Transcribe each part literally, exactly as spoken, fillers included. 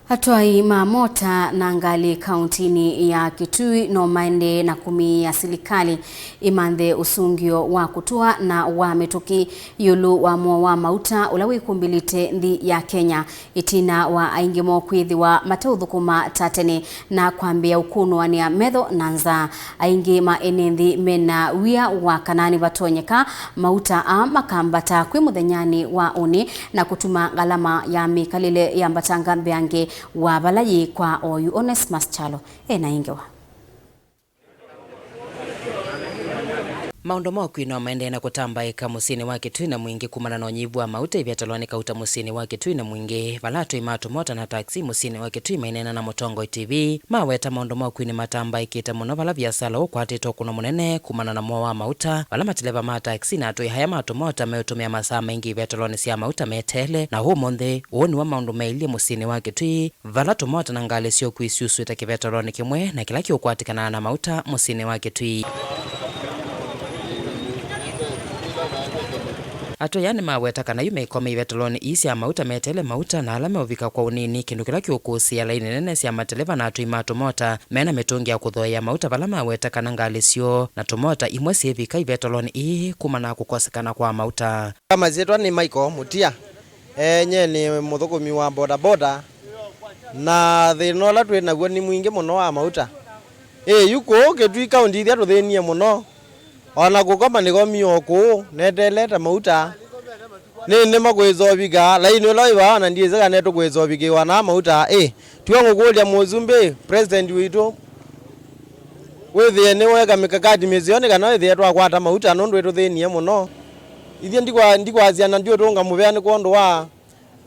Atwai ma mota na ngalĩ kauntinĩ ya Kitui no maendee na kũmĩĩa silikalĩ ĩmanthe ũsũngĩo wa kũtũa na wa mĩtũkĩ ĩũlũ wa mũo wa mauta ũla wĩkumbĩlĩte nthĩ ya Kenya, ĩtina wa aingĩ moo kwĩthĩwa mateũthũkũma ta tene na kwambĩĩa ũkũnũanĩa metho na nzaa. Aingĩ ma ene nthĩ mena wia wa kana nĩvatonyeka mauta aa makambata kwĩ mũthenyanĩ wa ũnĩ na kũtuma ngalama ya mĩkalĩle yambatanga mbeange wa vala yĩ kwa oyu. Onesmus Kyalo ena ĩ ngewa. Maũndũ ma ũkui no maendee na kũtambaĩka mũsyĩnĩ wa Kitui na Mwingĩ kumana na ũnyivu wa mauta ivetalwa nĩ kauta mũsyĩnĩ wa Kitui na Mwingĩ, vala atũi ma tũmota na taxi mũsyĩnĩ wa Kitui maineena na Mũtongoi T V maweta maũndũ ma ũkui nĩmatambaĩkĩte mũno, vala viasala ũkwatĩtwe ũkũno mũnene kumana na mũo wa mauta, vala mateleva ma taxi na atũi aya ma tũmota meũtũmĩa masaa maingĩ ivetalonĩ sya mauta meteele. Na ũmũnthĩ, ũũ nĩw'o maũndũ mailye mũsyĩnĩ wa Kitui, vala tũmota na ngalĩ sya ũkui syusũĩte kĩvetalonĩ kĩmwe na kĩla kĩũkwatĩkana na mauta mũsyĩnĩ wa Kitui. Atũi aa nĩmaweta kana yu meikome ivetalonĩ ii sya mauta meteele mauta, na ala meũvika kwa ũnini, kĩndũ kĩla kĩũkũsĩĩa laini nene sya mateleva na atũi ma tũmota mena mĩtũngi ya kũthooea mauta, vala maweta kana ngalĩ syoo na tũmota imwe syĩvika ivetalonĩ ii kumana na kũkosekana kwa mauta. Masyĩtwa nĩ Michael Mutia. Ee, nyie nĩ mũthũkũmi wa bodaboda, na thĩna ũla twĩ naw'o nĩ mwingĩ mũno wa mauta. Ĩ, yu kũũ Kitui kaunti ithya tũthĩnie mũno, o na kũkoma nĩkomie o kũũ neteelete mauta. Nĩ nĩma kwĩsovika, laini ũla wĩ vaa na ndyĩsĩ kana nĩtũkwĩsovikĩwa na mauta. Ĩ, tiwe ngũkũlya mũsumbĩ, president witũ, wĩthĩe nĩweka mikakati mĩseo nĩ kana wĩthĩe twakwata mauta, nũndũ ĩtũthĩnie mũno. Ithyĩ ndikwa-, ndikwasya na ndiũtũnga mũvea nĩ kwondũ wa,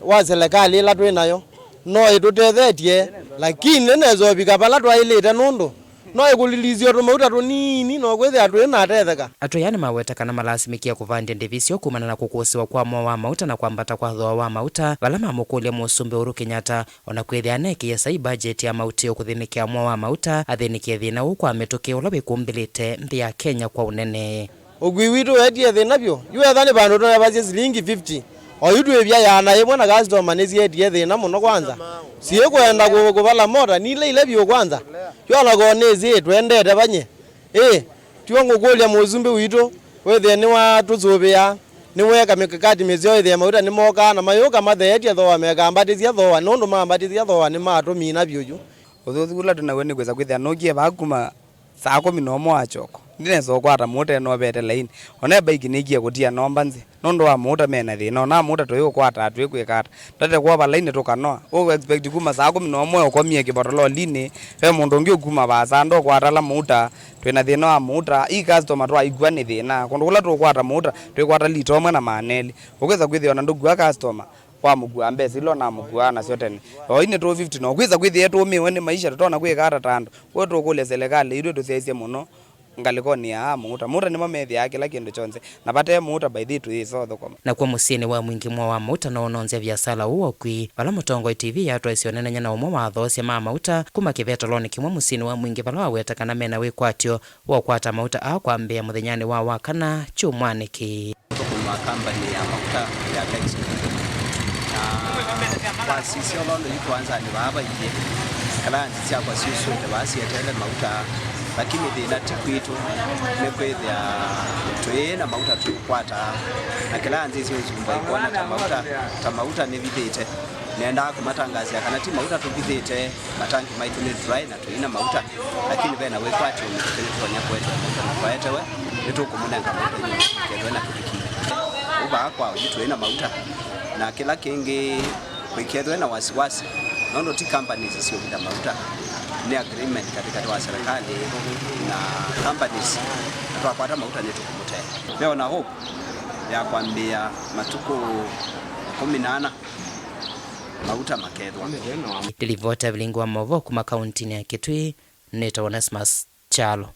wa selekalĩ ĩla twĩ nayo. No ĩtũtethetye, lakini nĩnesovika vala twaĩlĩte, nũndũ no ĩkũlilisye o tũmauta tũnini, no kwĩthĩa twĩ na atetheka. Atũi aa nĩmaweta kana malasimĩkie kũvandya ndĩvi syoo kumana na kũkũsĩwa kwa mũo wa mauta na kwambata kwa thooa wa mauta, vala mamũkũlya Mũsumbĩ Uhuru Kenyatta, o na kwĩthĩa aneekĩie sai mbajeti ya maũtĩo kũthĩnĩkĩa mũo wa mauta, athĩnĩkĩe thĩna ũũ kwa mĩtũkĩ ũla wĩkumbĩlĩte nthĩ ya Kenya kwa ũnene. Ũkui witũ wetie thĩna vyũ. Yu etha nĩ vandũ tũnevasye silingi fifty, o yu twĩvya ĩana yĩmwe na customer nĩsyetie thĩna mũno kwanza. Siĩkwenda kũ-, kũvala mota, nilĩile vyũ kwanza. Yu o na koo nĩsĩ twendete vanye. Ĩ, tiwe ngũkũlya mũsumbĩ witũ, wĩthĩe nĩwatũsũvĩa, nĩweka mikakati mĩseo ĩthĩe mauta nĩmokaa na mayũka matheetye thooa, mekambatĩsya thooa, nũndũ mambatĩsya thooa nĩmatũmina vyũ yu. Ũthũku ũla twĩ naw'o nĩ kwĩsa kwĩthĩa nũkie vaa kuma saa kũmi na ũmwe wa kyoko, ndinesa ũkwata mũuta ĩnovete laini. O na mbaiki nĩkie kũtia nomba nzĩ nũndũ wa mũuta mena thĩna. O na mũuta tũyĩũkwata twĩkwĩka ata? Ndate kwova laini tũkanoa. Ũ expect kuma saa kũmi na ũmwe ũkomie kĩvotololinĩ, ve mũndũ ũngĩ ũkuma vaasa ndokwata ala mũuta? Twĩ na thĩna wa mũuta. I customer twaikua nĩ thĩna. Kũndũ kũla tũkwata mũuta, twĩkwata lita ũmwe na maana elĩ. Ũkwĩsa kwĩthĩa o na ndũkua customer, wamũkua mbesa ila ũnamũkuaa nasyo tene. O ĩndĩ two fifty, no kwĩsa kwĩthĩa tũũmĩwe nĩ maisha, tũtonya kwĩka ata ta andũ. Kwoou tũkũlya selekalĩ itũ ĩtũsyaĩĩsye mũno ngalĩkonĩ ya aa mũuta. Mũuta nĩmo methĩaa kĩla kĩndũ kyonthe, na vate mũuta, by the way, tũyĩsa ũthũkũma. Nakw'o mũsyĩnĩ wa Mwingĩ, mũo wa mũuta no ũnonzya viasala ũũ wa ũkui, vala Mũtongoi T V yatwaisye ũnenany'a na ũmwe wa athoosya ma mauta kuma kĩvetalonĩ kĩmwe mũsyĩnĩ wa Mwingĩ, vala waweta kana mena wĩkwatyo wa ũkwata mauta aa kwambĩĩa mũthenyanĩ wa Wakana kyumwanĩ kĩĩ. Mũthũkũmi wa kambani ya mauta ya Texco. Na wasisya ũla ũndũ yu kwanzanĩ vaa vailye, kala nzĩ syakwa syusũĩte vaa sieteele mauta, lakini thĩna ti kwitũ, nĩ kwĩthĩa tũyĩ na mauta tũkwata, na kĩla nzĩ syũsumba ikwona ta mauta, ta mauta nĩvithĩte. Nendaa kũmatangaasya kana ti mauta tũvithĩte, matangi maitũ nĩ dry na tũi na mauta, lakini ve na wĩkwatyo mũthũku nĩtũtonya kũetewa mauta, na twaetewe nĩtũkũmũnenga mauta inyw'ĩ kethwe na kĩviki. Ũu vaa kwa oyu tũi na mauta, na kĩla kĩngĩ kũikethwe na wasiwasi, nũndũ ti companies syũvitha mauta, nĩ agreement katĩkatĩ wa serikali na companies, na twakwata mauta nĩtũkũmũtee. Ve o na hope ya kwambĩĩa matukũ ĩkũmi na ana mauta makethwa. Ndilivota vilingi wa maũvoo kuma kauntinĩ ya Kitui, nĩtawa Onesmus Kyalo.